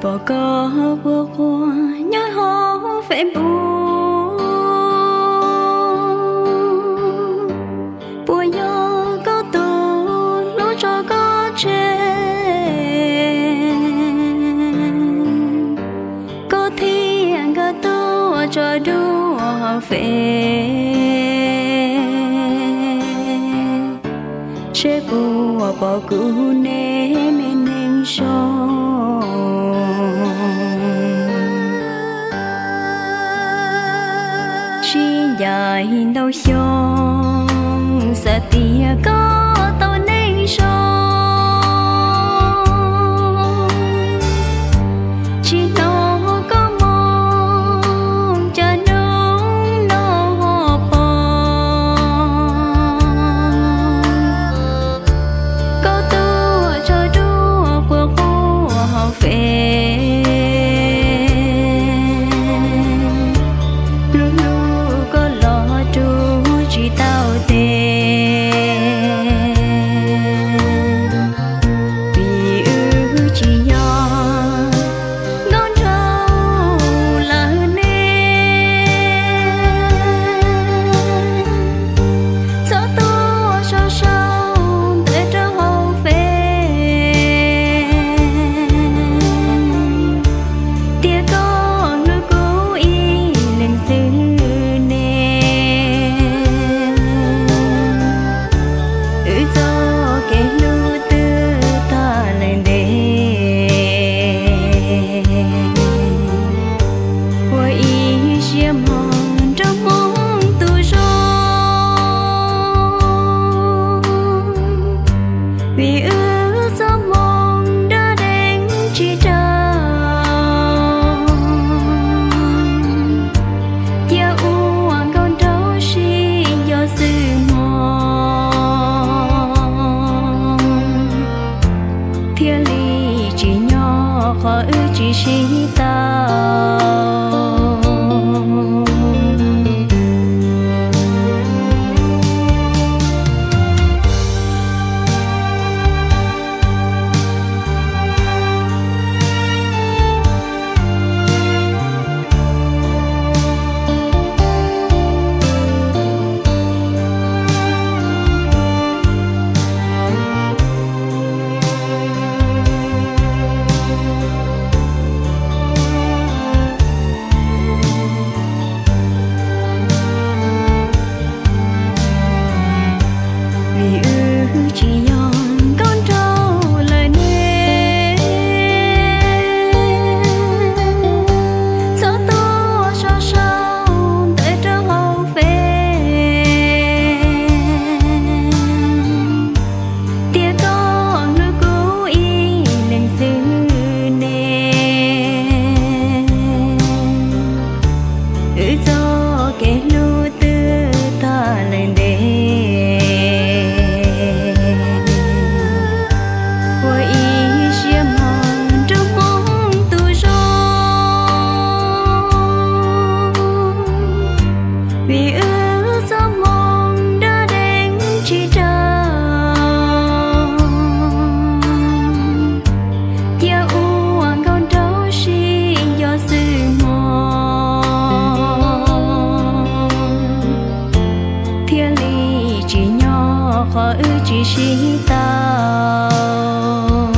Pom koj quaj quaj nyob hauv Facebook, puas yog koj tus hlub tso koj tseg? Koj thiaj nkag tuaj tso dua hauv Face, seb puas pom kuv neb me neeg zoo. Sib ncaim ntau xyoo, xav tias koj tau neeg zoo, tsis hnov koj moo, cas hnub no ho pom koj tuaj tso dua quaj quaj hauv Face. Hlub hlub koj los rub tsis tau tes, vim wb tsis yog nkauj nraug lawm ne. Txhob tuaj sau sau ntawv rau hauv Face tias koj hlub kuv ib leeg xwb ne. Wb txoj kev hlub twb tag lawm ntev, ua ib siab moog nrog Hmoob tus zoo, vim wb txoj moo nrab deev tsis raug, cia ua nkauj nraug sib nco xwb mog, thiaj li tsim nyog qhov wb tsis sib tau. Vim wb tsis yog nkauj nraug lawm ne, txhob tuaj sau sau ntawv rau hauv Face tias koj hlub kuv ib leeg xwb ne. Wb txoj kev hlub twb tag lawm ntev, ua ib siab moog nrog Hmoob tus zoo, vim wb txoj moo nrab deev tsis raug, cia ua nkauj nraug sib nco xwb mog, thiaj li tsim nyog qhov wb tsis sib tau.